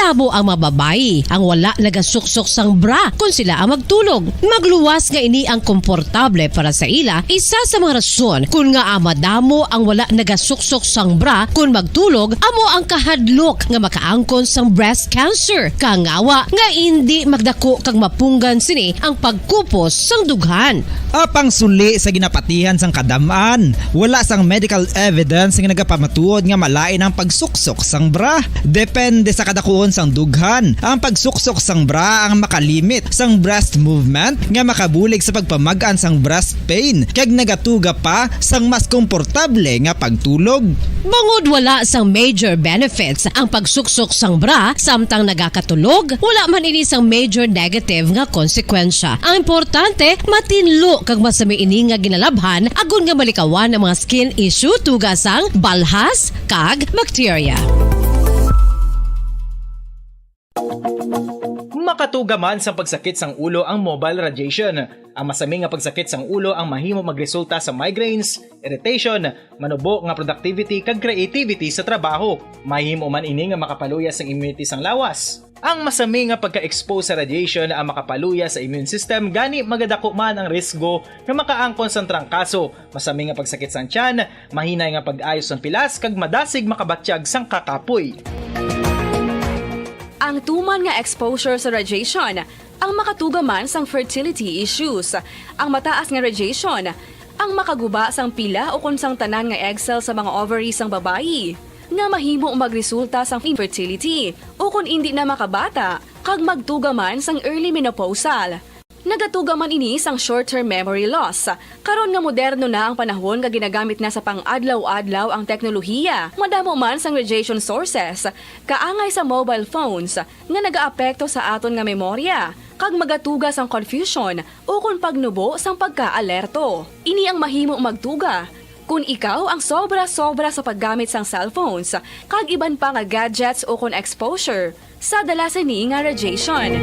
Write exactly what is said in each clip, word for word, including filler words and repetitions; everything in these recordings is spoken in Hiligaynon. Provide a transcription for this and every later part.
Madamo ang mga babayi ang wala nagasuksok sang bra kon sila ang magtulog. Magluwas nga ini ang komportable para sa ila. Isa sa mga rason kon ngaa madamo ang wala nagasuksok sang bra kon magtulog amo ang kahadlok nga makaangkon sang breast cancer. Kangawa nga indi magdako kag mapunggan sini ang pagkupos sang dughan. Apang suli sa ginapatihan sang kadam-an, wala sang medical evidence nga nagapamatuod nga malain ang pagsuksok sang bra. Depende sa kadakuon sang dughan, ang pagsuksok sang bra ang makalimit sang breast movement nga makabulig sa pagpamag-an sang breast pain kag nagatuga pa sang mas komportable nga pagtulog. Bangod wala sang major benefits ang pagsuksok sang bra samtang nagakatulog, wala man ini sang major negative nga konsekwensya. Ang importante, matinlo kag masami ini nga ginalabhan agod nga malikawan ang mga skin issue tuga sang balhas kag bakterya. Makatuga man sang pagsakit sang ulo ang mobile radiation. Ang masami nga pagsakit sang ulo ang mahimo magresulta sa migraines, irritation, manubo nga productivity, kag creativity sa trabaho. Mahimo man ini nga makapaluya sang immunity sang lawas. Ang masami nga pagka-expose sa radiation ang makapaluya sa immune system, gani magadako man ang risgo nga makaangkon sang trangkaso, masami nga pagsakit sang tiyan, mahinay nga pag-ayo sang pilas, kag madasig makabatyag sang kakapoy. Ang tuman nga exposure sa radiation ang makatuga man sang fertility issues. Ang mataas nga radiation ang makaguba sang pila ukon sang tanan nga egg cell sa mga ovary sang babayi, nga mahimo magresulta sang infertility ukon indi na makabata kag magtuga man sang early menopausal. Nagatuga man ini sang short-term memory loss. Karon nga moderno na ang panahon nga ginagamit na sa pang-adlaw-adlaw ang teknolohiya, madamo man sang radiation sources, kaangay sa mobile phones, nga nagaapekto sa aton nga memorya, kag magatuga sang confusion ukon pagnubo sang pagkaalerto. Ini ang mahimo magtuga kon ikaw ang sobra-sobra sa paggamit sang cellphones kag iban pa nga gadgets ukon exposure sa dala sini nga radiation.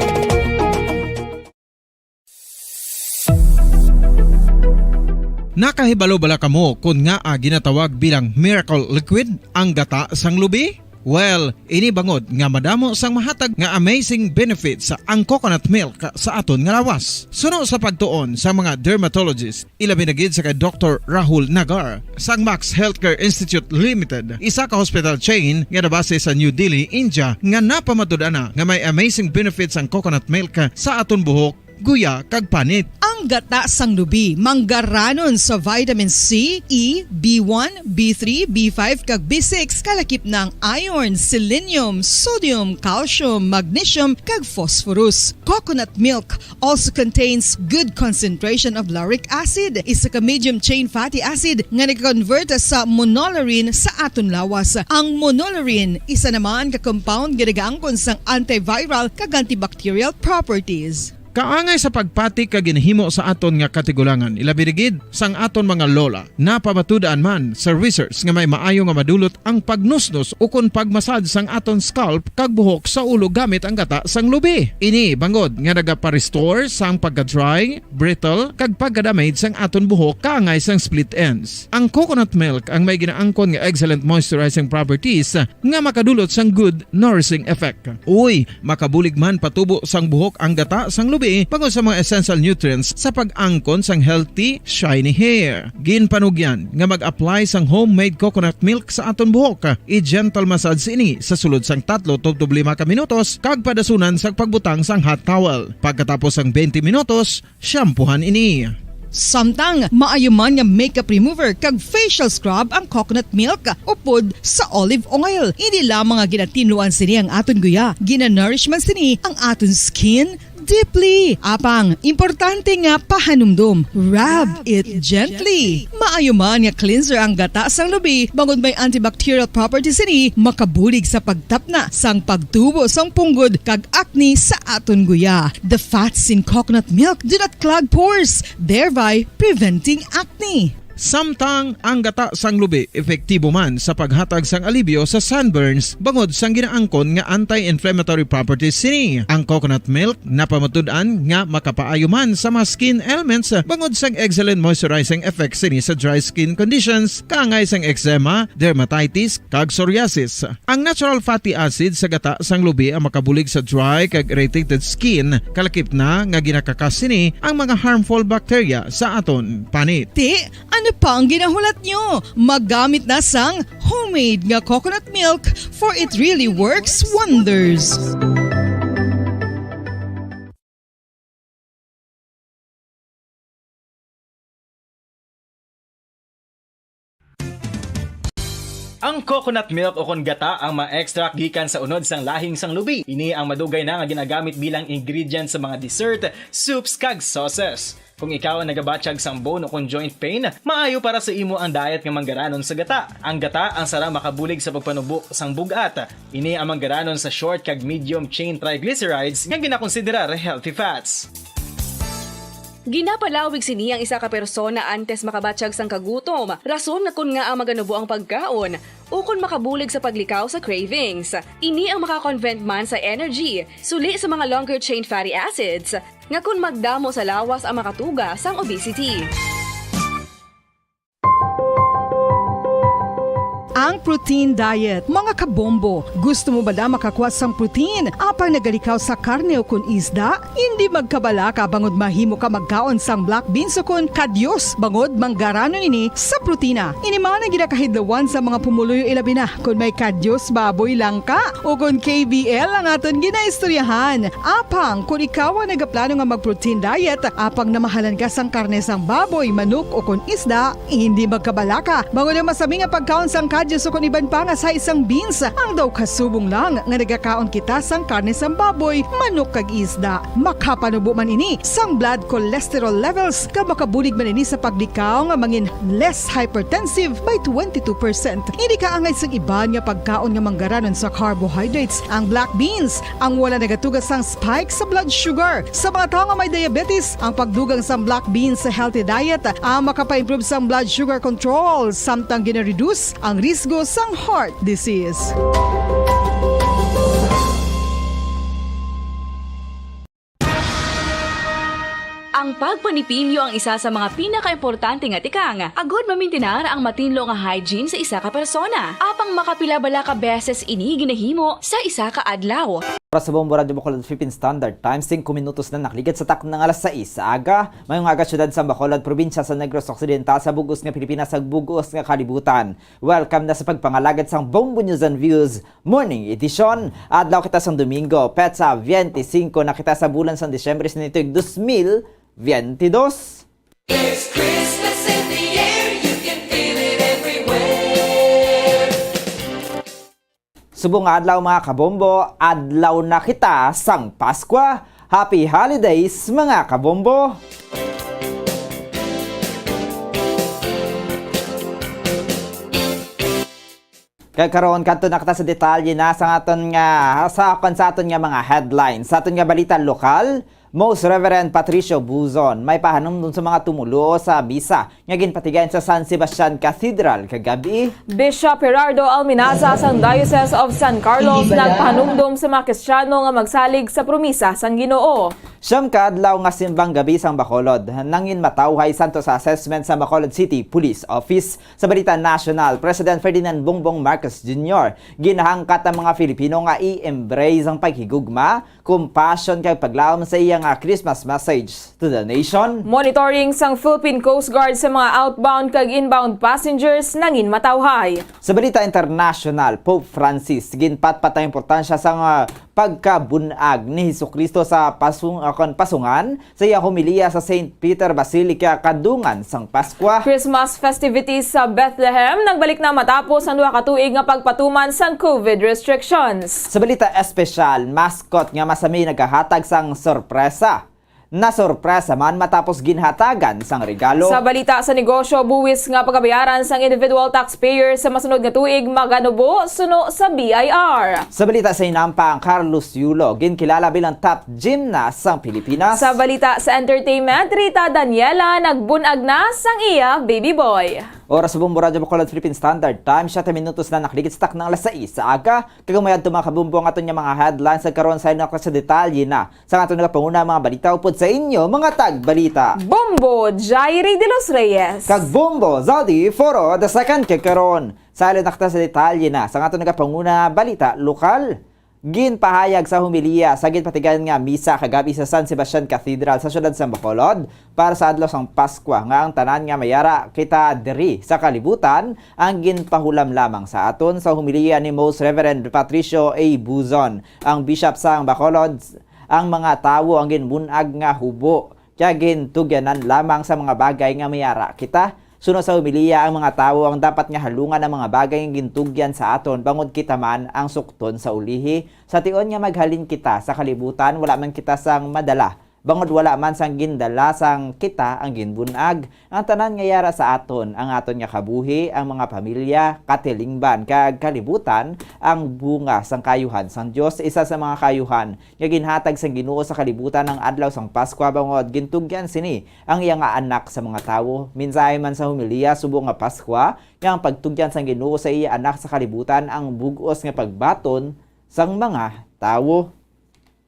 Nakahibalo bala kamo kon ngaa ginatawag bilang miracle liquid ang gata sang lubi? Well, ini bangod nga madamo sang mahatag nga amazing benefits ang coconut milk sa aton nga lawas. Suno sa pagtuon sa mga dermatologist, ilabi na gid sa kay Doktor Rahul Nagar sang Max Healthcare Institute Limited, isa ka hospital chain nga nabase sa New Delhi, India, nga napamatud-an na nga may amazing benefits ang coconut milk sa aton buhok, guya, kag panit. Ang gata sang lubi manggaranon sa vitamin C, E, B one, B three, B five, kag B six, kalakip na ang iron, selenium, sodium, calcium, magnesium, kag phosphorus. Coconut milk also contains good concentration of lauric acid, isa ka medium chain fatty acid nga nag-convert sa monolaurin sa aton lawas. Ang monolaurin isa naman ka compound nga nagaangkon sang antiviral kag antibacterial properties. Kaangay sa pagpati ka ginahimo sa aton nga katigulangan, ilabi na gid sang aton mga lola. Napamatud-an man sa research nga may maayo nga madulot ang pagnusnos ukon pagmasad sang aton scalp kag buhok sa ulo gamit ang gata sang lubi. Ini bangod nga nagapa-restore sang pagka-dry, brittle, kag pagka-damage sang aton buhok kaangay sang split ends. Ang coconut milk ang may ginaangkon nga excellent moisturizing properties nga makadulot sang good nourishing effect. Uy, makabulig man patubo sang buhok ang gata sang lubi bangod sa mga essential nutrients sa pag-angkon sang healthy, shiny hair. Ginpanugyan nga mag-apply sang homemade coconut milk sa aton buhok. I-gentle massage ini sa sulod sang tatlo tubtob lima ka minutos kag padasunan sang pagbutang sang hot towel. Pagkatapos sang twenty minutos, shampoohan ini. Samtang maayo man nga makeup remover kag facial scrub ang coconut milk upod sa olive oil. Hindi lamang nga ginatinluan sini ang aton guya, ginanourish man sini ang aton skin deeply. Apang, importante nga pahanumdom, rub it gently. Maayo man nga cleanser ang gata sang lubi, bangod may antibacterial properties sini, makabulig sa pagtapna sang pagtubo sang punggod kag acne sa aton guya. The fats in coconut milk do not clog pores, thereby preventing acne. Samtang ang gata sang lubi epektibo man sa paghatag sang alibyo sa sunburns bangod sang ginaangkon nga anti-inflammatory properties sini. Ang coconut milk napamatud-an nga makapaayo man sa mga skin ailments bangod sang excellent moisturizing effect sini sa dry skin conditions, kaangay sang eczema, dermatitis, kag psoriasis. Ang natural fatty acid sa gata sang lubi ang makabulig sa dry kag irritated skin, kalakip na nga ginakakas sini ang mga harmful bacteria sa aton panit. Ti, ano pa ang ginahulat nyo? Maggamit na sang homemade nga coconut milk, for it really works wonders. Ang coconut milk o kon gata ang ma-extract gikan sa unod sang lahing sang lubi. Ini ang madugay na nga ginagamit bilang ingredient sa mga dessert, soups, kag sauces. Kung ikaw ang nagabatyag sang bone o kon joint pain, maayo para sa imo ang diet nga manggaranon sa gata. Ang gata ang sarang makabulig sa pagpanubo sang bug-at. Ini ang manggaranon sa short kag medium chain triglycerides nga ginakonsiderar healthy fats. Ginapalawig sini ang isa ka persona antes makabatyag sang kagutom, rason nga kon ngaa maganubo ang pagkaon, ukon makabulig sa paglikaw sa cravings. Ini ang maka-convert man sa energy, suli sa mga longer chain fatty acids, nga kon magdamo sa lawas ang makatuga sang obesity. Ang protein diet. Mga kabombo, gusto mo bala makakuha sang protein apang nagalikaw sa karne o kon isda? Indi magkabalaka bangod mahimo ka magkaon sang black beans o kon kadyos bangod manggaranon ini sa protina. Ini man ang ginakahidlawan sa mga pumuluyo, ilabi na kon may kadyos baboy lang ka o kon K B L ang aton ginaistoryahan. Apang kon ikaw ang nagaplano nga mag-protein diet, apang namahalan ka sang karne sang baboy, manok o kon isda, hindi magkabalaka, bangod ang masami nga pagkaon sang kadyos o kon iban pa nga sa isang beans, ang daw kasubong lang nga nagakaon kita sang karne sang baboy, manok kag isda. Makapanubo man ini sang blood cholesterol levels, kag makabulig man ini sa paglikaw nga mangin less hypertensive by twenty-two percent. Hindi kaangay sang iban nga pagkaon nga manggaranon sa carbohydrates, ang black beans, ang wala nagatuga sang spike sa blood sugar. Sa mga tawo nga may diabetes, ang pagdugang sang black beans sa healthy diet ang makapaimprove sang blood sugar control, samtang gina-reduce ang risgo sang heart disease. Ang pagpanipilyo ang isa sa mga pinakaimportante nga tikang, agud mamintinar ang matinlo nga hygiene sa isa ka persona. Apang makapila bala ka beses ini ginahimo sa isa ka adlaw? Para sa Bombo Radyo Bacolod Philippine Standard Time, singko minutos na nakaligad sa takna nga alas sais sa aga. Mayong aga, siyudad sa Bacolod, probinsya sa Negros Occidental, sa bug-os nga Pilipinas, sa bug-os nga kalibutan. Welcome na sa pagpangalagad sang Bombo News and Views Morning Edition. Adlaw kita sang Domingo, petsa twenty-five na kita sa bulan sang Disyembre sa nituig dos mil veintidós. There's Christmas in the air, you can feel it everywhere. Subong nga adlaw, mga kabombo, adlaw na kita sang Paskwa. Happy Holidays, mga kabombo! Kag karon, kadto na kita sa detalye na sa aton nga, sa, kon sa aton nga mga headlines. Sa aton nga balita lokal, Most Reverend Patricio Buzon may pahanumdom sa mga tumoluo sa misa nga ginpatigayon sa San Sebastian Cathedral kagab-i. Bishop Gerardo Alminaza sang Diocese of San Carlos nagpahanumdom sa mga Kristiyano nga magsalig sa promisa sang Ginoo. Siyam ka adlaw nga simbang gabi sang Bacolod, nangin matawhay santo sa assessment sa Bacolod City Police Office. Sa balita nasyonal, President Ferdinand Bongbong Marcos Junior ginahangkat ang mga Filipino nga i-embrace ang paghigugma, compassion, kag paglaom sa iya nga Christmas message to the nation. Monitoring sang Philippine Coast Guard sa mga outbound kag inbound passengers nangin matawhay. Sa balita international, Pope Francis ginpatpat ang importansya sang, ah, pagkabun-ag ni Jesu-Cristo sa pasung-, ah, kon pasungan sa iya homilya sa Saint Peter Basilica kadungan sang Paskwa. Christmas festivities sa Bethlehem nagbalik na matapos ang duha ka tuig nga pagpatuman sang COVID restrictions. Sa balita espesyal, mascot nga masami nagahatag sang sorpresa Nasorpresa man matapos ginhatagan sang regalo. Sa balita sa negosyo, buwis nga pagabayaran sang individual taxpayer sa masunod nga tuig maganubo suno sa B I R. Sa balita sa hinampang, Carlos Yulo, ginkilala bilang top gymnast sang Pilipinas. Sa balita sa entertainment, Rita Daniela nagbun-ag na sang iya baby boy. Oras sa Bombo Radyo Bacolod, Philippine Standard Time, siyete minutos na nakaligid sa takna sang alas sais sa aga. Kag amo yadto, mga kabombo, ang aton nga mga headlines. Sa karon, sa inyo sa detalye na sa aton nga panguna mga balita upod sa inyo, mga tagbalita. Bombo Jairi de los Reyes. Kag Bombo Zaldi Foro the second kag karon. Sa halin nakta sa detalye na sa aton nga panguna balita lokal. Ginpahayag sa homilya sa ginpatigayon nga misa kagabi sa San Sebastian Cathedral sa siyudad sang Bacolod para sa adlaw sang Paskwa nga ang tanan nga mayara kita diri sa kalibutan ang ginpahulam lamang sa aton. Sa homilya ni Most Reverend Patricio A. Buzon, ang Bishop sang Bacolod, ang mga tawo ang ginbun-ag nga hubo, kaya gintugyanan lamang sa mga bagay nga mayara kita. Suno sa homilya, ang mga tawo ang dapat nga halungan ang mga bagay nga gintugyan sa aton, bangod kita man ang sukton sa ulihi. Sa tion nga maghalin kita sa kalibutan, wala man kita sang madala, bangod wala man sang gindala sang kita ang ginbun-ag. Ang tanan nga yara sa aton, ang aton nga kabuhi, ang mga pamilya, katilingban, kag kalibutan, ang bunga sang kayuhan sang Dios. Isa sa mga kayuhan nga ginhatag sang Ginoo sa kalibutan ang adlaw sang Paskwa, bangod gintugyan sini ang iya nga Anak sa mga tawo. Mensahe man sa homilya subong nga Paskwa, nga ang pagtugyan sang Ginoo sa iya Anak sa kalibutan ang bug-os nga pagbaton sang mga tawo.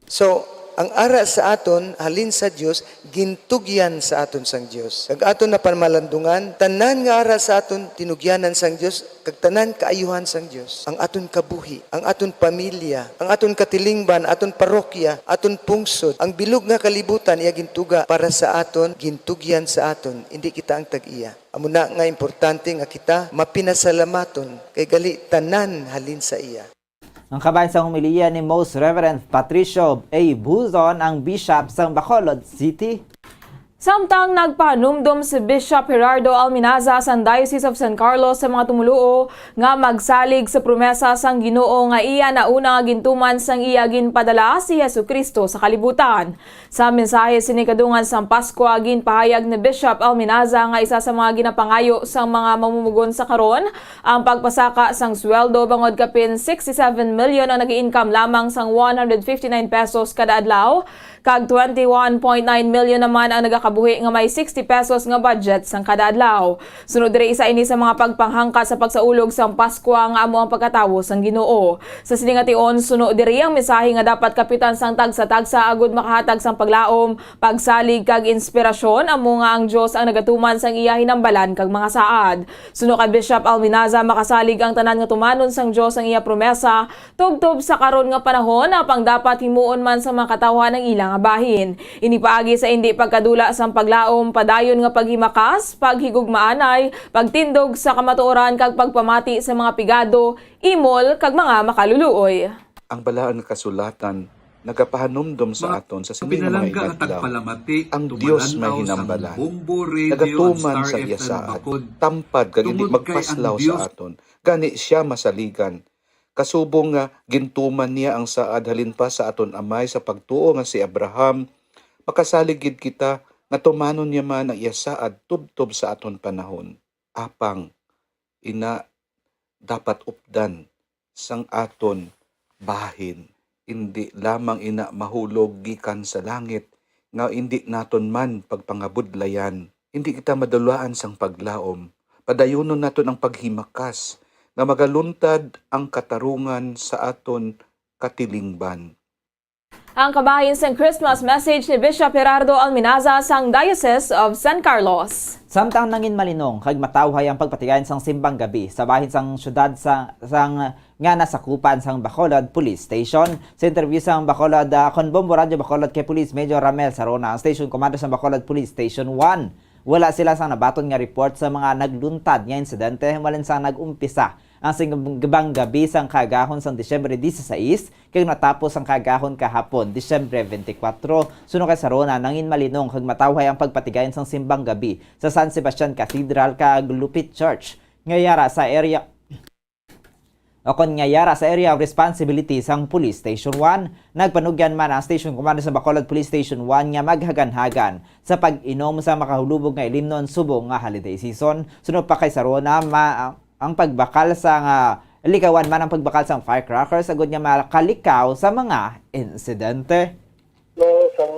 So, ang ara sa aton halin sa Dios, gintugyan sa aton sang Dios. Kag aton na pamalandungan, tanan nga ara sa aton tinugyanan sang Dios, kag tanan kaayuhan sang Dios. Ang aton kabuhi, ang aton pamilya, ang aton katilingban, aton parokya, aton pungsod, ang bilog nga kalibutan iya gintuga para sa aton, gintugyan sa aton, indi kita ang tag-iya. Amo na nga importante nga kita mapinasalamaton, kay gali tanan halin sa iya. Ang kabahin sang homilya ni Most Reverend Patricio A. Buzon, ang Bishop sang Bacolod City. Samtang nagpahanumdom si Bishop Gerardo Alminaza sang Diocese of San Carlos sa mga tumoluo nga magsalig sa promesa sang Ginoo nga iya nauna nga gintuman sang iya ginpadala si Jesu-Cristo sa kalibutan. Sa mensahe sini kadungan sang Paskwa, ginpahayag ni Bishop Alminaza nga isa sa mga ginapangayo sang mga mamumugon sa karon ang pagpasaka sang sweldo, bangod kapin sixty-seven million ang nag-i-income lamang sang one hundred fifty-nine pesos kada adlaw, kag twenty-one point nine million naman ang nagakabuhi nga may sixty pesos nga budget sang kada adlaw. Sunod diri, isa ini sa mga pagpanghangka sa pagsaulog sang Paskwa nga amo ang pagkatawo sang Ginoo. Sa sini nga tion, suno diri ang mensahe nga dapat kapitan sang tagsa-tagsa agud makahatag sang paglaom, pagsalig, kag inspirasyon, amo nga ang Dios ang nagatuman sang iya hinambalan kag mga saad. Suno kay Bishop Alminaza, makasalig ang tanan nga tumanon sang Dios ang iya promesa tubtob sa karon nga panahon, apang dapat himuon man sa mga katawhan ang ila nga bahin. Ini paagi sa indi pagkadula sang paglaom, padayon nga paghimakas, paghigugmaanay, pagtindog sa kamatuoran, kag pagpamati sa mga pigado, imol, kag mga makaluluoy. Ang Balaan nga Kasulatan nagapahanumdom sa aton sa sini nga mga inadlaw. Ang Dios may hinambalan, nagatuman sa iya saad, tampad kag indi magpaslaw sa aton, gani sia masaligan. Kasubong nga gintuman niya ang saad halin pa sa aton amay sa pagtuo nga si Abraham, makasalig gid kita nga tumanon niya man ang iya saad tubtob sa aton panahon. Apang ina dapat updan sang aton bahin, indi lamang ina mahulog gikan sa langit, nga indi naton man pagpangabudlayan. Indi kita madulaan sang paglaom. Padayunon naton ang paghimakas nga magaluntad ang katarungan sa aton katilingban. Ang kabahin sang Christmas message ni Bishop Gerardo Alminaza sang Diocese of San Carlos. Samtang nangin malinong kag matawhay ang pagpatigayon sang simbang gabi sa bahin sang siyudad sa, sang nga nasakupan sang Bacolod Police Station. Sa interview sang Bacolod, ah, kon Bombo Radyo Bacolod kay Police Major Ramel Sarona, ang station commander sang Bacolod Police Station one, wala sila sang nabaton nga report sa mga nagluntad nga insidente halin sang nag-umpisa ang simbang gabi sang kaagahon sang Disyembre dieciséis kag natapos ang kaagahon kahapon, Disyembre twenty-four. Suno kay Sarona, nangin malinong kag matawhay ang pagpatigayon sang simbang gabi sa San Sebastian Cathedral kag Lupit Church nga yara sa area O kon nga yara sa area of responsibility sang Police Station one, nagpanugyan man ang Station Commander sa Bacolod Police Station one nga maghaganhagan sa pag-inom sa makahulubog nga ilimnon subong nga holiday season. Suno pa kay sa Rona, ma-, ang pagbakal sa nga likawan man ang pagbakal sang firecrackers agud nga makalikaw sa mga insidente. No, sang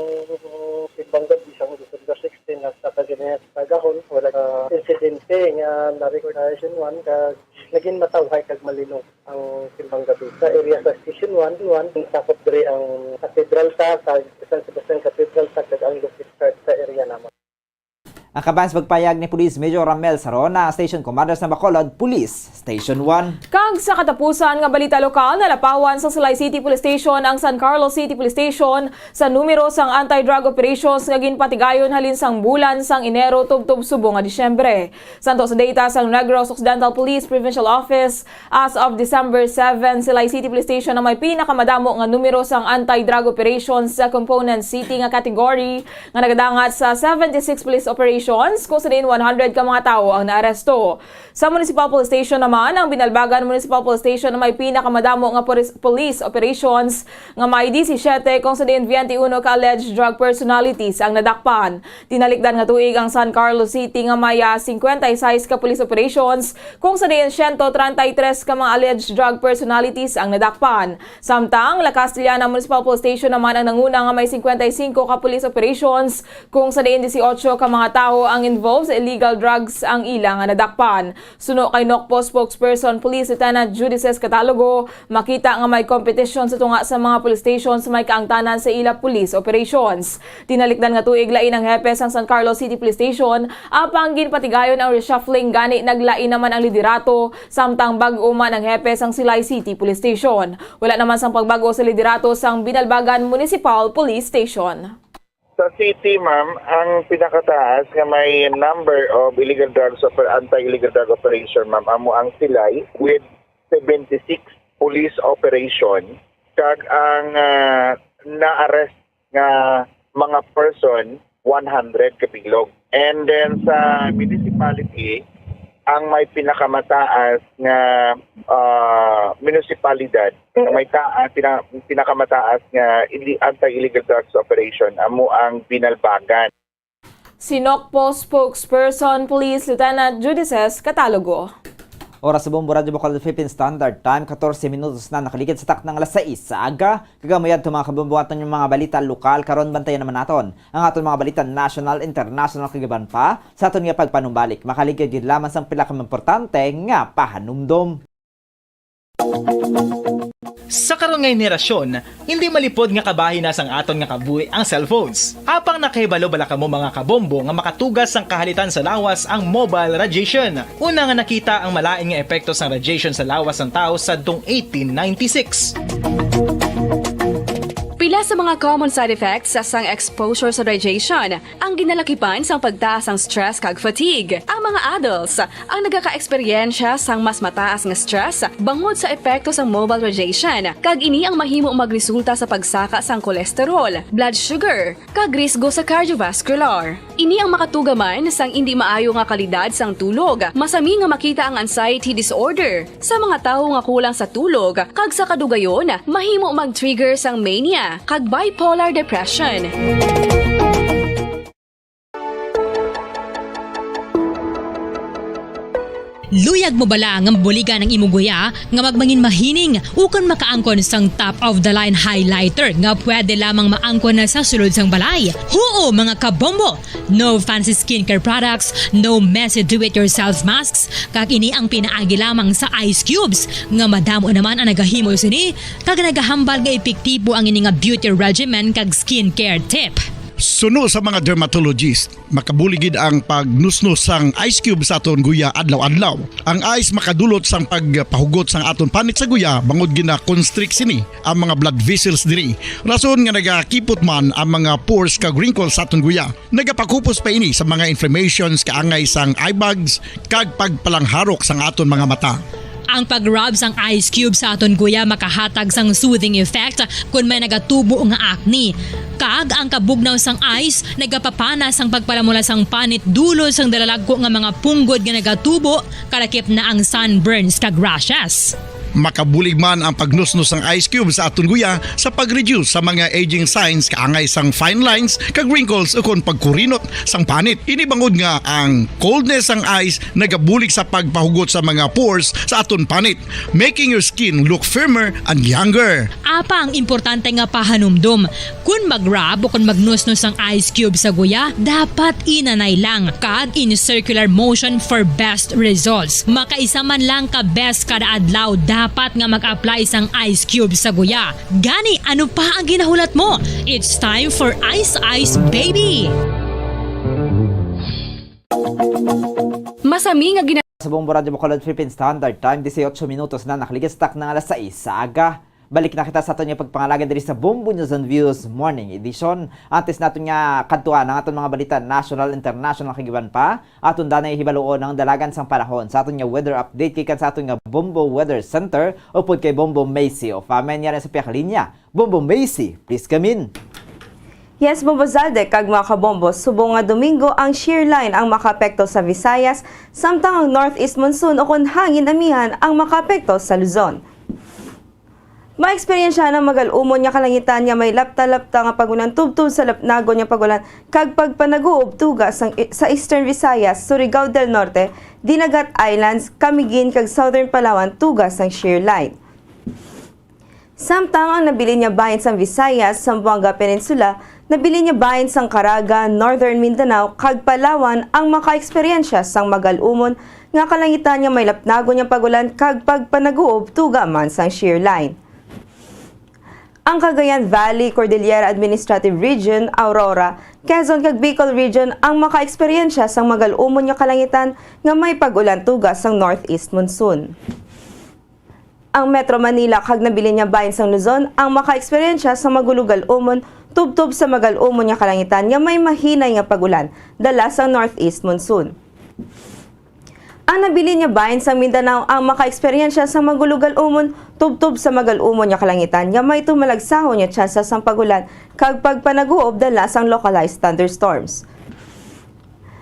simbang gabi sang December sixteen, hasta kagani sa gahon, wala ka insidente nga na-record sa Station one, kag naging matawhay kag malinog ang simbang gabi. Sa area sa Station one, one, ang sakop diri ang Cathedral sa, sa San Sebastian Cathedral sa, kag ang Lucky Church sa area naman. Ang kaban sa pagpayag ni Police Major Ramel Sarona, Station Commander sa Bacolod Police Station one. Kag sa katapusan nga balita lokal, nalapawan sa Silay City Police Station ang San Carlos City Police Station sa numero sang anti-drug operations nga ginpatigayon halin sang bulan sang Enero tubtob subong nga Disyembre. Santo sa data sang Negros Occidental Police Provincial Office, as of December seven, Silay City Police Station ang may pinakamadamo nga numero sang anti-drug operations sa Component City nga category, nga nagadangat sa seventy-six police operations, kung sa diin one hundred ka mga tawo ang naaresto. Sa Municipal Police Station naman, ang Binalbagan Municipal Police Station ang may pinakamadamo nga polis-, police operations, nga may disisiete, kung sa diin twenty-one ka alleged drug personalities ang nadakpan. Tinalikdan nga tuig ang San Carlos City nga may, ah, cincuenta y seis ka police operations, kung sa diin siyento treinta y tres ka mga alleged drug personalities ang nadakpan. Samtang, La Castellana Municipal Police Station naman ang nanguna nga may cincuenta y cinco ka police operations, kung sa diin dieciocho ka mga tawo ang involved sa illegal drugs ang ila nga nadakpan. Suno kay NOCPO spokesperson Police Lieutenant Judices Catalogo, makita nga may kompetisyon sa tunga sa mga police stations may kaangtanan sa ila police operations. Tinalikdan nga tuig lain ang hepe sang San Carlos City Police Station, apang ginpatigayon ang reshuffling, gani naglain naman ang liderato, samtang bag-o man ang hepe sang Silay City Police Station. Wala naman sang pagbag-o sa liderato sang Binalbagan Municipal Police Station. Sa city, ma'am, ang pinakataas nga may number of illegal drugs oper-, anti-illegal drug operation, ma'am, amo ang Silay with seventy-six police operation, kag ang, ah, na-arrest nga mga person, one hundred kabilog. And then sa municipality, ang may pinakamataas nga, ah, munisipalidad, nga may ta-, ah, pina-, pinakamataas nga ili-, anti-illegal drugs operation, amo ang Binalbagan. Si NOCPO spokesperson Police Lieutenant Judices Catalogo. Oras sa Bombo Radyo Bacolod Philippine Standard Time, katorse minutos na nakaligid sa takna nga alas sais sa aga. Kag amo yadto, mga kabombo, aton nga mga balita lokal. Karon, bantayan naman naton ang aton mga balita national, international, kag iban pa sa aton nga pagpanumbalik. Makaligid gid lamang sang pila ka importante nga pahanumdom. Sa karon nga henerasyon, hindi malipod nga kabahin na sang aton nga kabuhi ang cellphones. Apang nakahibalo bala kamo, mga kabombo, nga makatugas sang kahalitan sa lawas ang mobile radiation? Una nga nakita ang malain nga epekto sang radiation sa lawas sang tawo sadtong eighteen ninety-six. Pila sa mga common side effects sang exposure sa radiation ang ginalakipan sang pagtaas sang stress kag fatigue. Ang mga adults ang nagakaeksperyensya sang mas mataas nga stress bangod sa epekto sang mobile radiation, kag ini ang mahimo magresulta sa pagsaka sang cholesterol, blood sugar, kag risgo sa cardiovascular. Ini ang makatuga man sang indi maayo nga kalidad sang tulog. Masami nga makita ang anxiety disorder sa mga tawo nga kulang sa tulog, kag sa kadugayon, mahimo mag-trigger sang mania kag bipolar depression. Luyag mo bala nga mabuligan ang imo guya nga magmangin mahining ukon makaangkon sang top of the line highlighter nga pwede lamang maangkon na sa sulod sang balay? Huo, mga kabombo! No fancy skincare products, no messy do-it-yourself masks, kag ini ang pinaagi lamang sa ice cubes, nga madamo naman ang nagahimo sini, kag nagahambal nga epektibo ang ini nga beauty regimen kag skincare tip. Suno sa mga dermatologist, makabulig gid ang pagnusnos sang ice cube sa aton guya adlaw-adlaw. Ang ice makadulot sang pagpahugot sang aton panit sa guya, bangod gina-constrict sini ang mga blood vessels diri. Rason nga nagakipot man ang mga pores kag wrinkles sa aton guya. Nagapakupos pa ini sa mga inflammations, kaangay sang eye bags, kag pagpalangharok sang aton mga mata. Ang pag-rub sang ice cube sa aton guya makahatag sang soothing effect kon may nagatubo nga acne. Kag ang kabugnaw sang ice nagapapana sang pagpalamula sang panit dulot sang dalalagko nga mga punggod nga nagatubo, kalakip na ang sunburns kag rashes. Makabulig man ang pagnusnos sang ice cube sa aton guya sa pag-reduce sa mga aging signs kaangay sang fine lines kag wrinkles ukon pagkurinot sang panit. Ini bangod nga ang coldness sang ice nagabulig sa pagpahugot sa mga pores sa aton panit, making your skin look firmer and younger. Apa ang importante nga pahanumdom? Kun mag-rub o kun magnusnos ang ice cube sa guya, dapat inanay lang kag in circular motion for best results. Makaisa man lang ka beses kada adlaw dapat nga mag-apply sang ice cube sa guya. Gani, ano pa ang ginahulat mo? It's time for Ice Ice Baby! Masami nga gina- Sa Bombo Radyo Bacolod Philippine Standard Time, dieciocho minutos na nakaligid sa takna nga alas sais sa aga. Balik na kita sa aton nga pagpangalagad diri sa Bombo News and Views Morning Edition. Antes naton nga kadtuan ang aton mga balita, national, international, kag iban pa, aton danay hibaluon ang dalagan sang panahon sa aton nga weather update gikan sa aton nga Bombo Weather Center upod kay Bombo Macy of Amen. Yari sa pihak linya. Bombo Macy, please come in. Yes, Bombo Zalde, kag mga kabombo, subong nga Domingo ang shear line ang makaapekto sa Visayas, samtang ang northeast monsoon ukon hangin amihan ang makaapekto sa Luzon. Maeksperiensya ang magal-umon nga kalangitan nga may lapta-lapta nga pag-ulan tubtob sa lapnagon nga pag-ulan kag pagpanaguob tuga sang, sa Eastern Visayas, Surigao del Norte, Dinagat Islands, Camiguin kag Southern Palawan tuga sang shear line. Samtang ang nabilin nga bahin sang Visayas, Zamboanga Peninsula, nabilin nga bahin sang Caraga, Northern Mindanao, kag Palawan ang makaeksperyensya sang magal-umon nga kalangitan nga may lapnagon nga pag-ulan kag pagpanaguob tuga man sang shear line. Ang Cagayan Valley, Cordillera Administrative Region, Aurora, Quezon kag Bicol Region ang makaeksperyensya sang magal-umon nga kalangitan nga may pag-ulan tuga sang northeast monsoon. Ang Metro Manila kag nabilin nga bahin sang Luzon ang makaeksperyensya sang magulogal-umon tubtob sa magal-umon nga kalangitan nga may mahinay nga pag-ulan dala sang northeast monsoon. Ang nabilin nga bahin sang Mindanao ang makaeksperyensya sang magulogal-umon tubtob sa magal-umon nga kalangitan nga may tumalagsahon nga tsansa sang pag-ulan kag pagpanaguob dala sang localized thunderstorms.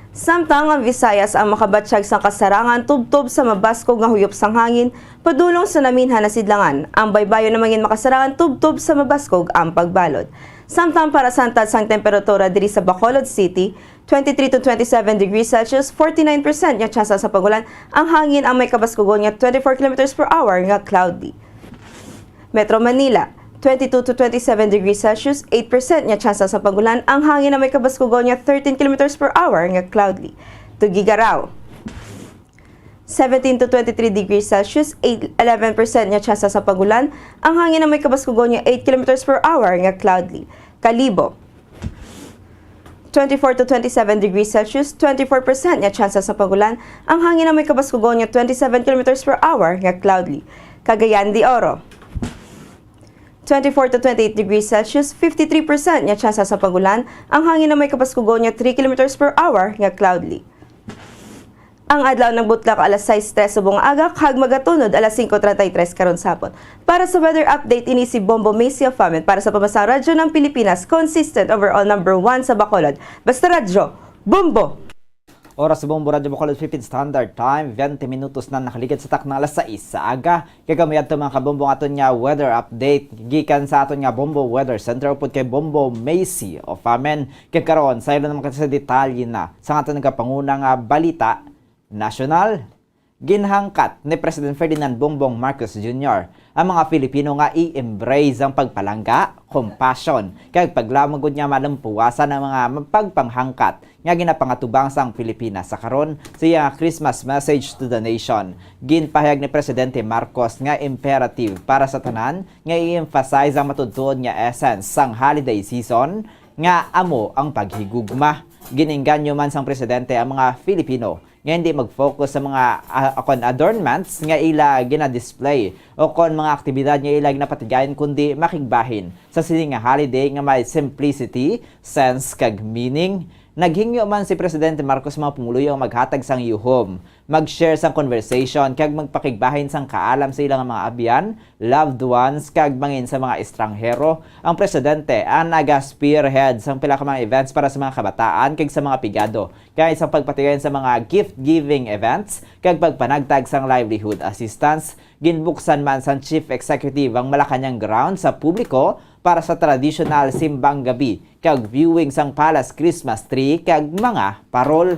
Samtang ang Visayas ang makabatyag sang kasarangan tubtob sa mabaskog nga huyop sang hangin padulong sa naminhan nga sidlangan. Ang baybayon na mangin makasarangan tubtob sa mabaskog ang pagbalod. Samtang para sa hantad sang temperatura diri sa Bacolod City, twenty-three to twenty-seven degrees Celsius, forty-nine percent nga tsansa sa pag-ulan, ang hangin ang may kabaskugon nga twenty-four kilometers per hour nga cloudy. Metro Manila, twenty-two to twenty-seven degrees Celsius, eight percent nga tsansa sa pag-ulan, ang hangin na may kabaskugon nga thirteen kilometers per hour nga cloudy. Tuguegarao, seventeen to twenty-three degrees Celsius, eight, eleven percent nga tsansa sa pag-ulan, ang hangin na may kabaskugon nga eight kilometers per hour nga cloudy. Kalibo, twenty-four to twenty-seven degrees Celsius, twenty-four percent nga tsansa sa pag-ulan, ang hangin na may kabaskugon nga twenty-seven kilometers per hour nga cloudy. Cagayan de Oro, twenty-four to twenty-eight degrees Celsius, fifty-three percent nga tsansa sa pag-ulan, ang hangin na may kabaskugon nga three kilometers per hour nga cloudy. Ang adlaw nagbutlak alas sais tres subong nga aga kag magatunod alas singko treinta y tres karon sa hapon. Para sa weather update, ini si Bombo Macy of Amen para sa Pambansang Radyo ng Pilipinas, consistent overall number one sa Bacolod. Basta Radyo, Bombo! Oras sa Bombo Radyo Bacolod Philippine Standard Time, twenty minutos na nakaligid sa takna alas sais sa aga. Kag kamo yadto, mga kabombo, ang aton nga weather update gikan sa aton nga Bombo Weather Center upod kay Bombo Macy of Amen. Kag karon, saylo naman kita sa detalye na sa aton nagapanguna nga balita nasyonal. Ginhangkat ni President Ferdinand Bongbong Marcos Junior ang mga Filipino nga i-embrace ang pagpalangga, compassion, kag paglaom gud nga malampuwasan ang mga pagpanghangkat nga ginapangatubang sang Pilipinas sa karon. Sa iya nga Christmas message to the nation, ginpahayag ni Presidente Marcos nga imperative para sa tanan nga i-emphasize ang matuod-tuod nga essence sang holiday season, nga amo ang paghigugma. Gin-engganyo man sang presidente ang mga Filipino nga hindi mag-focus sa mga, ah, kon adornments nga ila gina-display o kon mga aktibidad nga ila ginapatigayon, kundi makigbahin sa sini nga holiday nga may simplicity, sense, kag meaning. Naghingyo man si Presidente Marcos sa mga pumuluyo nga maghatag sang yuhom, mag-share sang conversation, kag magpakigbahin sang kaalam sa ilang mga abyan, loved ones, kag bangin sa mga estranghero. Ang presidente ang naga-spearhead sang pila ka mga events para sa mga kabataan kag sa mga pigado, kag sang pagpatigayon sa mga gift-giving events kag pagpanagtag sang livelihood assistance. Ginbuksan man sang Chief Executive ang Malacañang Grounds sa publiko para sa traditional simbang gabi kag viewing sang Palace Christmas tree kag mga parol.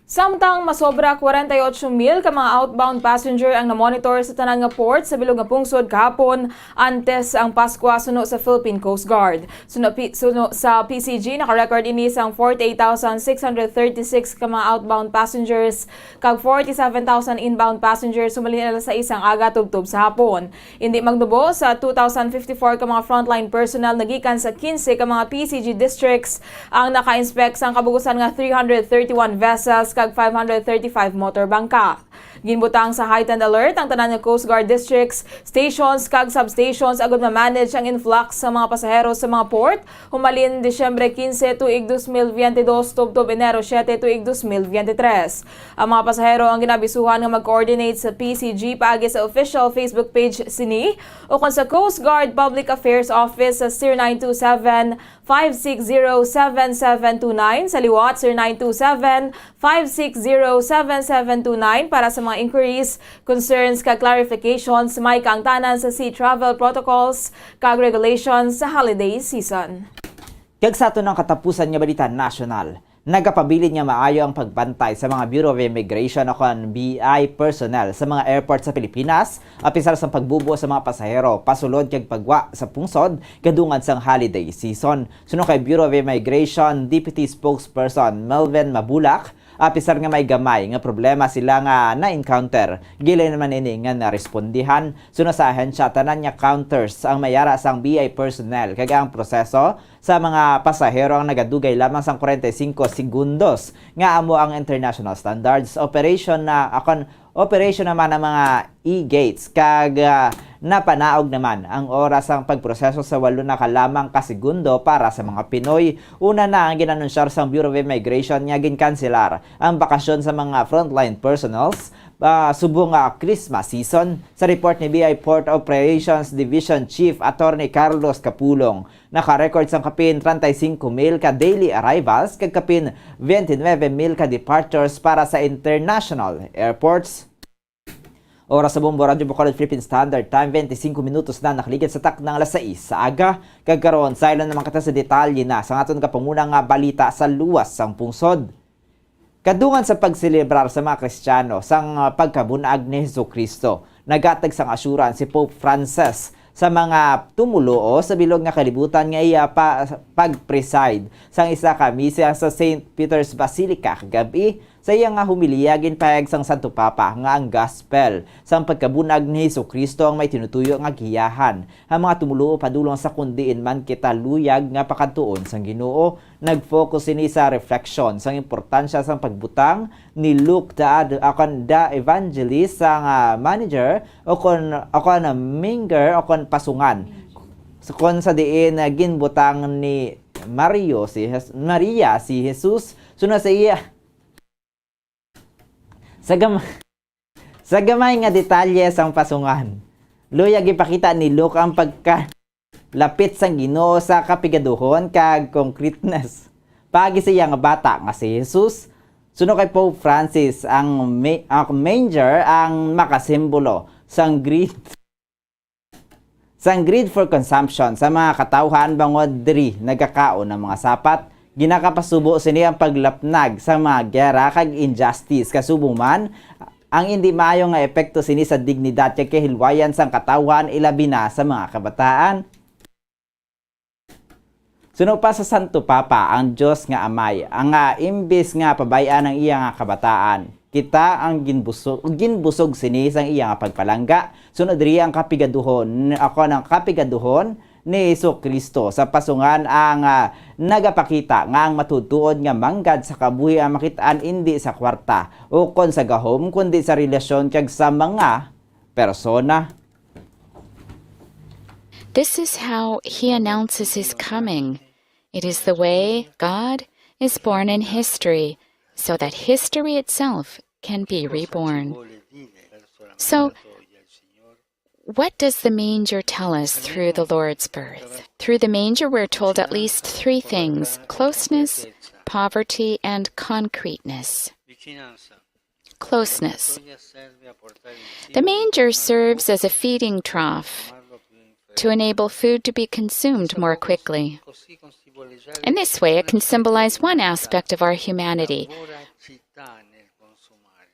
Samtang masobra forty-eight mil ka mga outbound passenger ang namonitor sa tanan nga port sa bilog nga pungsod kahapon, antes ang Paskwa, suno sa Philippine Coast Guard. Suno, pi-, suno sa P C G, naka-record ini sang forty-eight thousand six hundred thirty-six ka mga outbound passengers kag forty-seven thousand inbound passengers humalin alas sais sang aga tubtob sa hapon. Indi magnubo, sa two thousand fifty-four ka mga frontline personnel nagikan sa quince ka mga P C G districts ang naka-inspect sang kabugusan nga three hundred thirty-one vessels kag five hundred thirty-five motor bangka. Ginbutang sa heightened alert ang tanan nga Coast Guard districts, stations, kag substations agud ma-manage ang influx sa mga pasahero sa mga port humalin Disyembre quince tuig dos mil veinte dos tubtob Enero siete tuig dos mil veinte tres. Ang mga pasahero ang ginabisuhan nga mag-coordinate sa P C G paagi sa official Facebook page sini ukon sa Coast Guard Public Affairs Office sa zero nine two seven, five six zero, seven seven two nine, sa liwat, zero nine two seven, five six zero, seven seven two nine, para sa mga inquiries, concerns, kag clarifications. May kaangtanan sa sea travel protocols kag regulations sa holiday season. Kag sa aton ang katapusan nga balita nasyonal, nagapabilin nga maayo ang pagbantay sa mga Bureau of Immigration o kon B I personnel sa mga airport sa Pilipinas, apisar sa pagbubo sa mga pasahero pasulod kag pagwa sa pungsod kadungan sang holiday season. Suno kay Bureau of Immigration Deputy Spokesperson Melvin Mabulak, apisar nga may gamay nga problema sila nga na-encounter, gili naman ini nga narespondihan. Suno sa ahensya, tanan nga counters ang may ara sang B I personnel, kag ang proseso sa mga pasahero ang nagadugay lamang sang forty-five segundos, nga amo ang international standards. Operation na, akon, operation naman ang mga e-gates, kag, ah, napanaog naman ang oras sang pagproseso sa walo na ka lamang ka segundo para sa mga Pinoy. Una na ang ginanunsyar sang Bureau of Immigration nga ginkanselar ang bakasyon sa mga frontline personnels, ah, subong nga Christmas season. Sa report ni B I Port Operations Division Chief Attorney Carlos Capulong, naka-record sang kapin treinta y cinco mil ka daily arrivals kag kapin twenty-nine mil ka departures para sa international airports. Oras sa Bombo Radyo Bacolod Philippine Standard Time, twenty-cinco minutos na nakaligid sa taknang alas sais sa aga. Kag karon, saylo naman kita sa detalye na sa aton kapanguna nga balita sa luwas sang pungsod. Kadungan sa pagselebrar sa mga Kristiyano sang, ah, pagkabun-ag ni Jesu-Cristo, naghatag sang assurance si Pope Francis sa mga tumoluo sa bilog nga kalibutan nga iya pa pag-preside sang isa ka misa sa Saint Peter's Basilica kagab-i. Sa iya nga homilya, ginpahayag sang Santo Papa nga ang gospel sang pagkabun-ag ni Jesu-Cristo ang may tinutuyo nga giyahan ang mga tumoluo padulong sa kon diin man kita luyag nga pakadtuon sang Ginoo. Nag-focus sini sa reflection sang importansya sang pagbutang ni Luke the Ad-, o kon the Evangelist sang, ah, manager o kon, o kon, ah, manger o kon pasungan. So, kon sa diin, ah, ginbutang ni Mario si Jes-, Maria si Jesus, suno sa iya, sa gam-, sa gamay nga detalye sang pasungan, luyag ipakita ni Luke ang pagka lapit sang Ginoo sa kapigaduhon kag concreteness. Paagi sa iya nga bata nga si Jesus, suno kay Pope Francis, ang ma-, ang manger ang makasimbolo sang greed, sang greed for consumption sa mga katawhan, bangod diri nagakaon ang mga sapat. Ginakapasubo sini ang paglapnag sa mga giyera kag injustice, kasubong man ang indi maayo nga epekto sini sa dignidad kag kahilwayan sang katawhan, ilabi na sa mga kabataan. Suno pa sa Santo Papa, ang Dios nga Amay, ang, ah, imbis nga pabay-an ang iya nga kabataan, kita ang ginbusog, ginbusog sini sang iya nga pagpalangga. Suno diri ang kapigaduhon, ako ang kapigaduhon ni Jesu-Cristo sa pasungan ang, ah, nagapakita nga ang matuod-tuod nga manggad sa kabuhi ang makit-an indi sa kwarta o kon sa gahom, kundi sa relasyon kag sa mga persona. This is how he announces his coming. It is the way God is born in history, so that history itself can be reborn. So, what does the manger tell us through the Lord's birth? Through the manger, we're told at least three things: closeness, poverty, and concreteness. Closeness. The manger serves as a feeding trough to enable food to be consumed more quickly. In this way, it can symbolize one aspect of our humanity,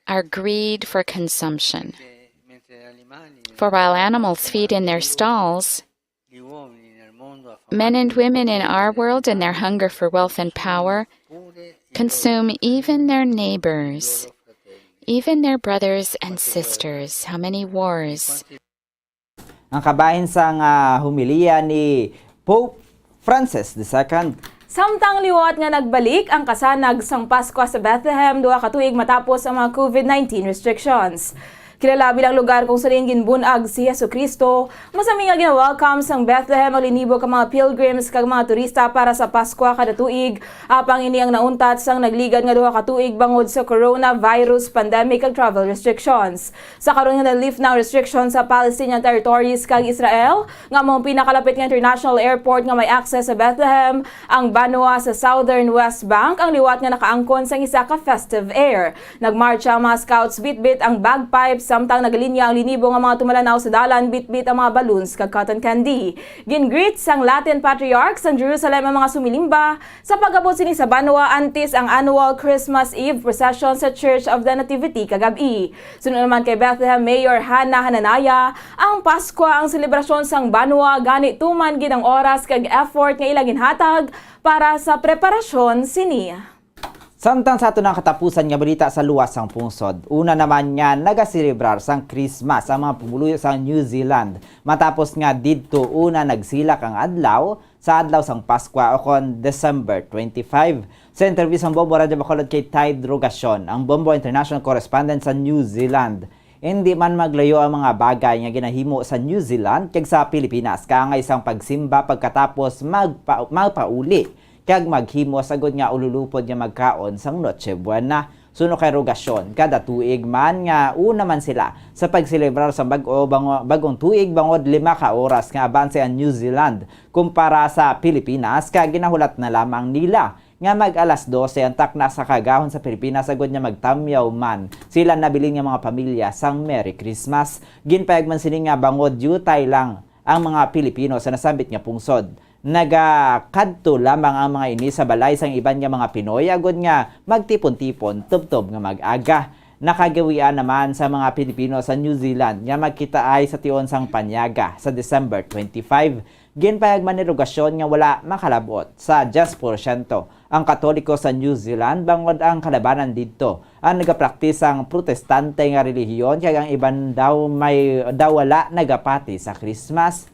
our greed for consumption. For while animals feed in their stalls, men and women in our world, in their hunger for wealth and power, consume even their neighbors, even their brothers and sisters. How many wars? Ang kabahin sang ah, homilya ni Pope Francis the Second. Samtang liwat nga nagbalik ang kasanag sang Paskwa sa Bethlehem duha ka tuig matapos ang mga COVID nineteen restrictions. Kilala bilang lugar kung saan ginbun-ag si Jesu-Cristo, masami nga gina-welcome sang Bethlehem ang linibo ka mga pilgrims kag mga turista para sa Paskwa kada tuig. Apang ini ang nauntat sang nagligad nga duha ka tuig bangod sa coronavirus pandemic kag travel restrictions. Sa karon nga na-lift na ang restriction sa Palestinian territories kag Israel, nga amo ang pinakalapit nga international airport nga may access sa Bethlehem, ang banwa sa southern West Bank ang liwat nga nakaangkon sang isa ka festive air. Nagmartsa ang mga scouts bitbit ang bagpipes, samtang nagalinya ang linibo nga mga tumalaw sa dalan bitbit ang mga balloons kag cotton candy. Gin-greet sang Latin Patriarch sang Jerusalem ang mga sumilimba, sa pag-abot sini sa banwa antes ang annual Christmas Eve procession sa Church of the Nativity kagab-i. Suno naman kay Bethlehem Mayor Hannah Hananaya, ang Paskwa ang selebrasyon sang banwa, gani tuman gid ang oras kag effort nga ila ginhatag para sa preparasyon sini. Samtang sa ato na katapusan nga balita sa luwas sang pungsod, una naman nga nagaselebrar sang Christmas ang mga pumuluyo sa New Zealand, matapos nga didto una nagsilak ang adlaw sa adlaw sang Paskwa o kon December twenty-five. Sa interview sang Bombo Radyo Bacolod kay Tide Rogacion, ang Bombo International Correspondent sa New Zealand, hindi man maglayo ang mga bagay nga ginahimo sa New Zealand kag sa Pilipinas, kaangay sang pagsimba pagkatapos magpa- magpauli kag maghimo sagod nga ululupod nga magkaon sang Noche Buena. Suno kay Rogacion, kada tuig man nga una man sila sa pagselebrar sa bag-o bango, bagong tuig bangod lima ka oras nga abanse ang New Zealand kumpara sa Pilipinas, kag ginahulat na lamang nila nga mag alas dose ang takna sa kagahon sa Pilipinas agod nga magtamyaw man sila nabilin nga mga pamilya sang Merry Christmas. Ginpayag man sini nga bangod diutay lang ang mga Pilipino sa nasambit nga pungsod. Nagakadto lamang ang mga ini sa balay sang iban nga mga Pinoy agod nga magtipon-tipon tubtob nga mag-aga. Nakagawian naman sa mga Pilipino sa New Zealand nga magkitaay sa tion sang panyaga sa December twenty-five. Ginpayag man ni Rogacion nga wala makalab-ot sa diyes porsyento ang Katoliko sa New Zealand bangod ang kalabanan didto ang nagapraktis sang protestante nga relihiyon kag ang iban daw may daw wala nagapati sa Christmas.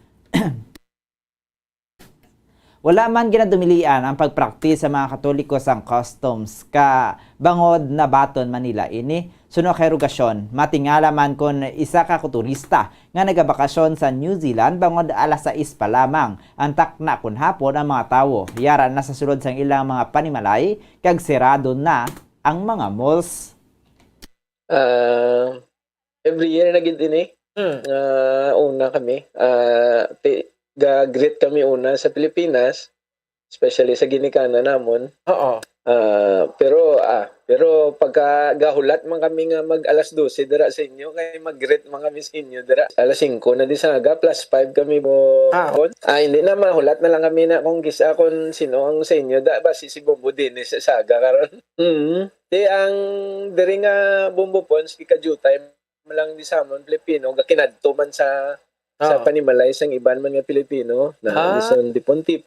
Wala man ginadumilian ang pagpraktis sa mga Katoliko sang customs ka bangod nabaton man nila ini. Suno kay Rogacion, matingala man kon isa ka turista nga nagabakasyon sa New Zealand bangod alas sais pa lamang ang takna kon hapon ang mga tawo yara na sa sulod sang ilang mga panimalay kag sirado na ang mga malls. Ah, every year na gid ini. Hmm. Ah, una kami, ah, ti- ga-greet kami una sa Pilipinas, especially sa ginikanan namon. Oo. Ah, pero ah, pero pagka gahulat man kami nga mag alas dose dira sa inyo, kay mag-greet man kami sa inyo dira. Alas singko na di sa aga, plus five kami mo. Ah. Ah, hindi na, mahulat na lang kami na kung kisa kung sino ang sa inyo da, basi si Bombo Dennis sa aga karon. Mm. Di ang diri nga Bombo Pons, ika-due time lang di sa amon Pilipino, gakinadto man sa sa Ah. panimalay sang iban man nga Pilipino na Ah. lison di punti.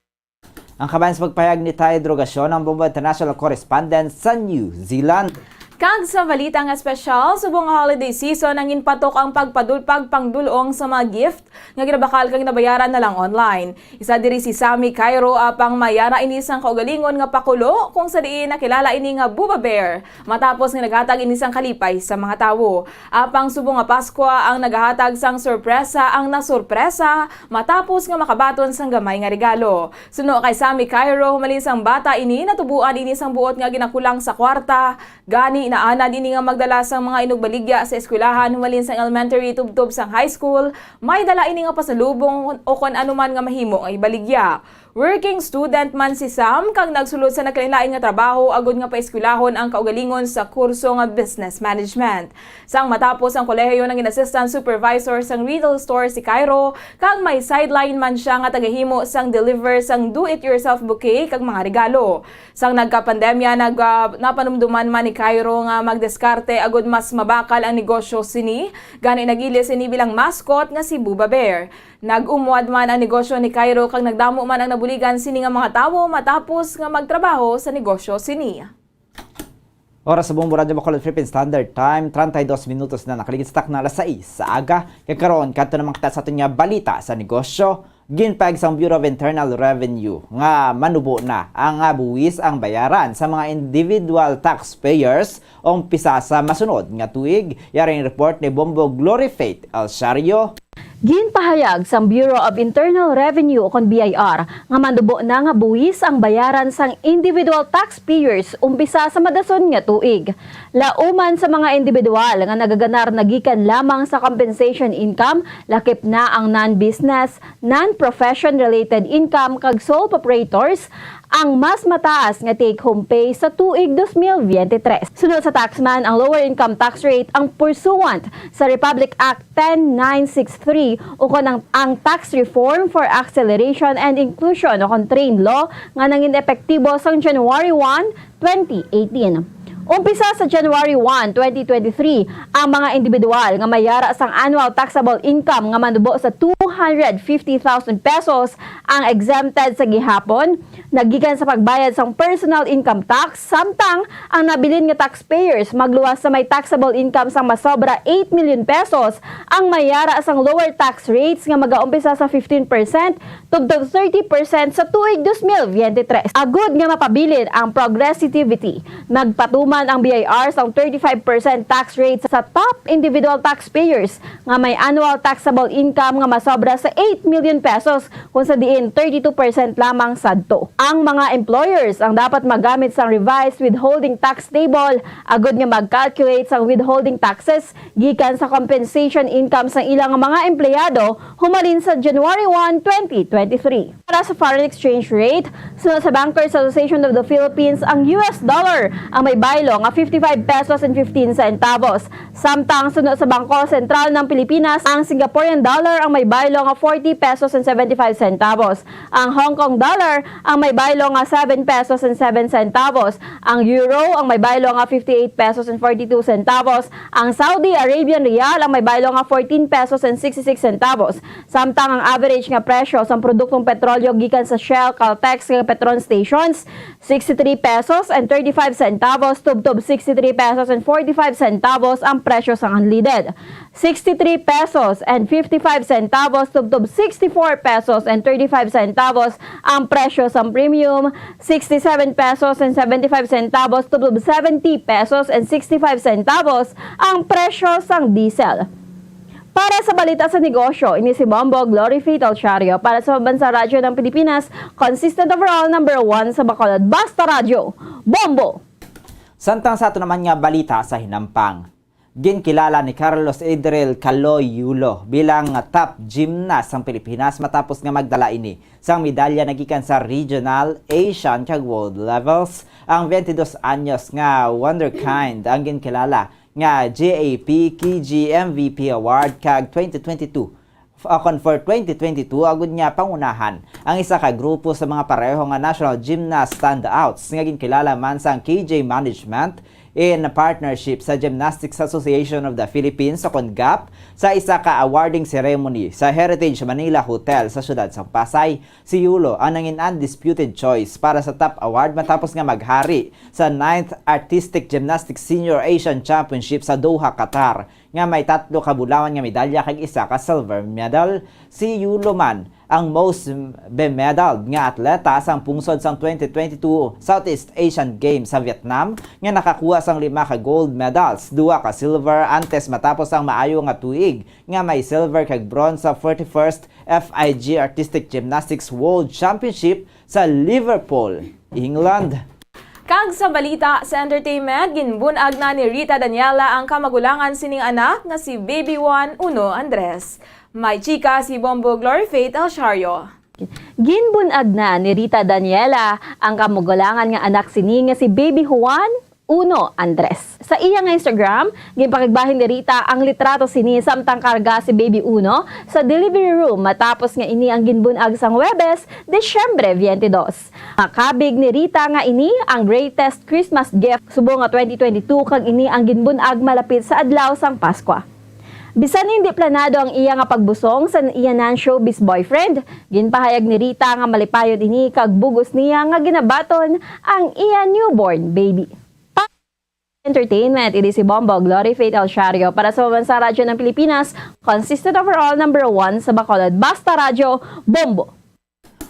Ang kabahin sa pagpahayag ni Tide Rogacion, ang Bombo International Correspondent sa New Zealand. Kag sa balita nga espesyal, subong nga holiday season, ang ginpatok ang pagpadul-, pagpangdul-ong sa mga gift nga ginabakal kag ginabayaran na lang online. Isa diri si Sammy Cairo, apang may ara ini sang kaugalingon nga pakulo, kung sa diin nakilala ini nga Booba Bear, matapos nga naghatag ini sang kalipay sa mga tawo. Apang subong nga Paskwa ang nagahatag sang sorpresa, ang nasorpresa matapos nga makabaton sang gamay nga regalo. Suno kay Sammy Cairo, humalin sang bata ini, natubuan ini sang buot nga ginakulang sa kwarta, gani naanad ini nga magdala sang mga inugbaligya sa eskwelahan, humalin sang elementary tubtob sang high school, may dala ini nga pasalubong o kon ano man nga mahimo nga ibaligya. Working student man si Sam kag nagsulod sa nagkalain-lain nga trabaho agod nga paeskwelahon ang kaugalingon sa kurso nga business management. Sang matapos ang kolehiyo, nangin assistant supervisor sang retail store si Cairo, kag may sideline man siya nga tagahimo sang deliver sang do-it-yourself bouquet kag mga regalo. Sang nagkapandemya, nag-, ah, napanumduman man ni Cairo nga magdiskarte agud mas mabakal ang negosyo sini, gani nag-ilis ini bilang mascot nga si Booba Bear. Nag-umwad man ang negosyo ni Cairo kag nagdamo man ang nabuligan sini nga mga tawo matapos nga magtrabaho sa negosyo sini. Oras sa Bombo Radyo Bacolod, Philippine Standard Time, treinta y dos minutos na nakaligid sa takna alas sais sa aga. Kag karon, kadto naman kita sa aton nga balita sa negosyo. Ginpahayag sang Bureau of Internal Revenue nga manubo na ang, ah, buwis ang bayaran sa mga individual taxpayers umpisa sa masunod nga tuig. Yari ang report ni Bombo Glory Faith Alciario. Ginpahayag sang Bureau of Internal Revenue, kon B I R, nga manubo na nga buwis ang bayaran sang individual taxpayers umpisa sa madason nga tuig. Lauman sa mga individual nga nagaganar na gikan lamang sa compensation income, lakip na ang non-business, non-profession-related income, kag sole proprietors, ang mas mataas nga take-home pay sa tuig dos mil biyente tres. Sunod sa taxman, ang lower income tax rate ang pursuant sa Republic Act ten nine six three, ukon ang, ang Tax Reform for Acceleration and Inclusion, ukon TRAIN Law, nga nangin epektibo sang January one, twenty eighteen. Umpisa sa January one, twenty twenty-three, ang mga individual nga may ara sang annual taxable income nga manubo sa two hundred fifty thousand pesos ang exempted sa gihapon nagikan sa pagbayad sang personal income tax, samtang ang nabilin nga taxpayers magluwas sa may taxable income sang masobra eight million pesos ang may ara sang lower tax rates nga magaumpisa sa fifteen percent tubtob thirty percent sa tuig dos mil biyente tres. Agud nga mapabilin ang progressivity, nagpatuman ang B I R sang thirty-five percent tax rate sa top individual taxpayers nga may annual taxable income nga masobra sa eight million pesos, kung sa diin thirty-two percent lamang sadto. Ang mga employers ang dapat magamit sang revised withholding tax table agud nga mag-calculate sang withholding taxes gikan sa compensation income sang ilang mga empleyado humalin sa January one, twenty twenty-three. Para sa foreign exchange rate, sunod sa Bankers Association of the Philippines, ang U S dollar ang may baylo nga fifty-five pesos and fifteen centavos. Samtang sunod sa Bangko Sentral ng Pilipinas, ang Singaporean dollar ang may baylo nga forty pesos and seventy-five centavos. Ang Hong Kong dollar ang may baylo nga seven pesos and seven centavos. Ang euro ang may baylo nga fifty-eight pesos and forty-two centavos. Ang Saudi Arabian riyal ang may baylo nga fourteen pesos and sixty-six centavos. Samtang ang average nga presyo sang produktong petrolyo gikan sa Shell, Caltex, kag Petron stations, sixty-three pesos and thirty-five centavos tubtob sixty-three pesos and forty-five centavos ang presyo sang unleaded. Sixty-three pesos and fifty-five centavos tubtob sixty-four pesos and thirty-five centavos ang presyo sang premium, sixty-seven pesos and seventy-five centavos tubtob seventy pesos and sixty-five centavos ang presyo sang diesel. Para sa balita sa negosyo, ini si Bombo Glory Faith Alciario para sa Pambansang Radyo ng Pilipinas, consistent overall number one sa Bacolod. Basta Radyo, Bombo! Samtang sa ato naman nga balita sa hinampang, ginkilala ni Carlos Adriel Caloy Yulo bilang top gymnast sang Pilipinas matapos nga magdala ini sang medalya nagikan sa regional, Asian, kag world levels. Ang twenty-dos anyos nga wonderkind ang ginkilala nga J A P K G M V P Award kag twenty twenty-two, f-, akon for twenty twenty-two, agud nga pangunahan ang isa ka grupo sa mga pareho nga national gymnast standouts nga ginkilala man sang K J Management, In partnership sa Gymnastics Association of the Philippines o kon GAP, sa isa ka awarding ceremony sa Heritage Manila Hotel sa siyudad sang Pasay, si Yulo ang nangin undisputed choice para sa top award matapos nga maghari sa ninth Artistic Gymnastics Senior Asian Championship sa Doha, Qatar, nga may tatlo ka bulawan nga medalya kag isa ka silver medal. Si Yulo man ang most bemedaled nga atleta sang pungsod sang twenty twenty-two Southeast Asian Games sa Vietnam, nga nakakuha sang lima ka gold medals, duha ka silver, antes matapos ang maayo nga tuig nga may silver kag bronze sa forty-first F I G Artistic Gymnastics World Championship sa Liverpool, England. Kag sa balita sa entertainment, ginbun-ag na ni Rita Daniela ang kamagulangan sining anak nga si Baby Juan Uno Andres. May chika si Bombo Glory Faith El Shario. Ginbun-ag na ni Rita Daniela ang kamagulangan nga anak sini nga si Baby Juan Uno Andres. Sa iya nga Instagram, ginpakigbahin ni Rita ang litrato sini samtang karga si Baby Uno sa delivery room matapos nga ini ang ginbun-ag sang Huwebes, Disyembre twenty-two. Makabig ni Rita nga ini ang greatest Christmas gift subong nga twenty twenty-two kag ini ang ginbun-ag malapit sa adlaw sang Paskwa. Bisan hindi planado ang iya nga pagbusong sa iya non-showbiz boyfriend, ginpahayag ni Rita nga malipayon ini kag bug-os niya nga ginabaton ang iya newborn baby. Entertainment, ini si Bombo Glory Faith El Shario para sa Pambansang Radyo ng Pilipinas, consistent overall number one sa Bacolod. Basta Radyo, Bombo!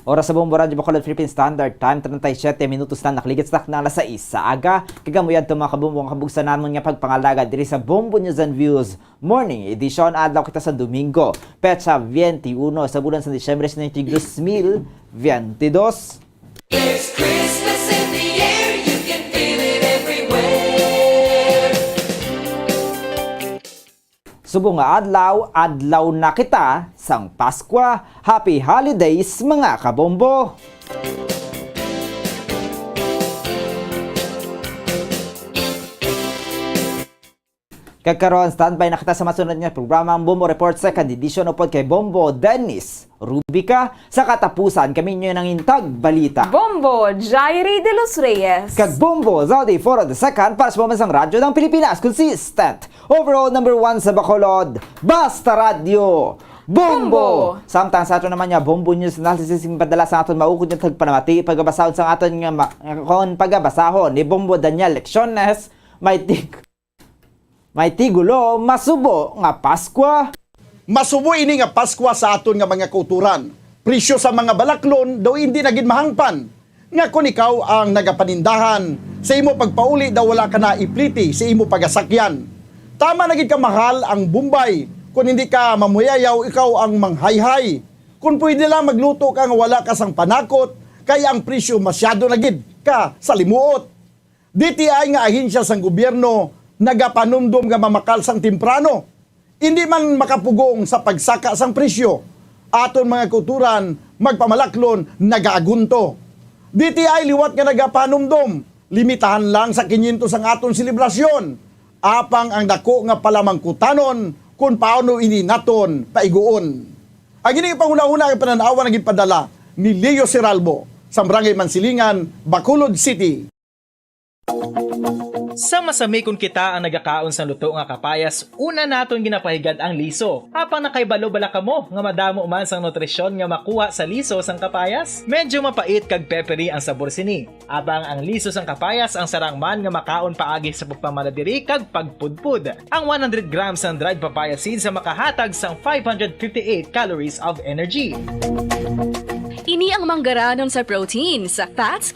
Oras sa Bombo Radyo Bacolod Philippine Standard Time, treinta y siete minutos na nakaligid sa takna alas sais sa aga. Kag amo yadto, mga kabombo, ang kabugsan namon nga pagpangalagad diri sa Bombo News and Views Morning Edition. Adlaw kita sa Domingo, petsa twenty-one sa bulan sa Disyembre, sa dos mil veintidós. There's Christmas in the air, you can feel it everywhere. Subong nga adlaw, adlaw na kita sang Paskwa. Happy Holidays, mga kabombo! Kag karon, standby na kita sa masunod nga programa, ang Bombo Report Second Edition, upod kay Bombo Dennis Rubica. Sa katapusan, kami inyo nangin tagbalita, Bombo Jairi de los Reyes. Kag Bombo Zodi Foro the Second para sa Pambansang Radyo ng Pilipinas. Consistent overall number one sa Bacolod, Basta Radyo, Bombo! Bombo! Samtang sa aton naman nga Bombo News Analysis, ginpadala sa aton maukod nga tagpanamati, pagabasahon sa aton nga ma-, kon pagabasahon ni Bombo Daniel Lecciones, may tig-, may tigulo, masubo nga Paskwa. Masubo ini nga Paskwa sa aton nga mga kauturan. Presyo sa mga balaklon daw hindi na gid mahangpan. Nga kon ikaw ang nagapanindahan, sa imo pagpauli daw wala ka na ipliti sa imo pagasakyan. Tama na gid ka mahal ang Bombay. Kon hindi ka mamuyayaw, ikaw ang manghayhay. Kon pwede lang, magluto ka nga wala ka sang panakot, kay ang presyo masyado na gid ka sa limuot. D T I nga ahensya sang gobyerno nagapanumdom nga mamakal sang temprano. Indi man makapugong sa pagsaka sang presyo. Aton mga kauturan, magpamalaklon, nagaagunto. D T I liwat nga nagapanumdom, limitahan lang sa quinientos ang aton selebrasyon. Apang ang dako nga palamangkutanon kon paano ini naton paiguon. Ang ini nga panghunahuna nga panan-awan ang gipadala ni Leo Seralbo sa Barangay Mansilingan, Bacolod City. Sa masami kon kita ang nagakaon sang luto nga kapayas, una naton ginapahigad ang liso. Apang nakahibalo bala kamo nga madamo man sang nutrisyon nga makuha sa liso sang kapayas? Medyo mapait kag peppery ang sabor sini. Apang ang liso sang kapayas ang sarang man nga makaon paagi sa pagpamala diri kag pagpudpod. Ang one hundred grams sang dried papaya seeds ang makahatag sang five hundred fifty-eight calories of energy. Ini ang manggaranon sa proteins, fats,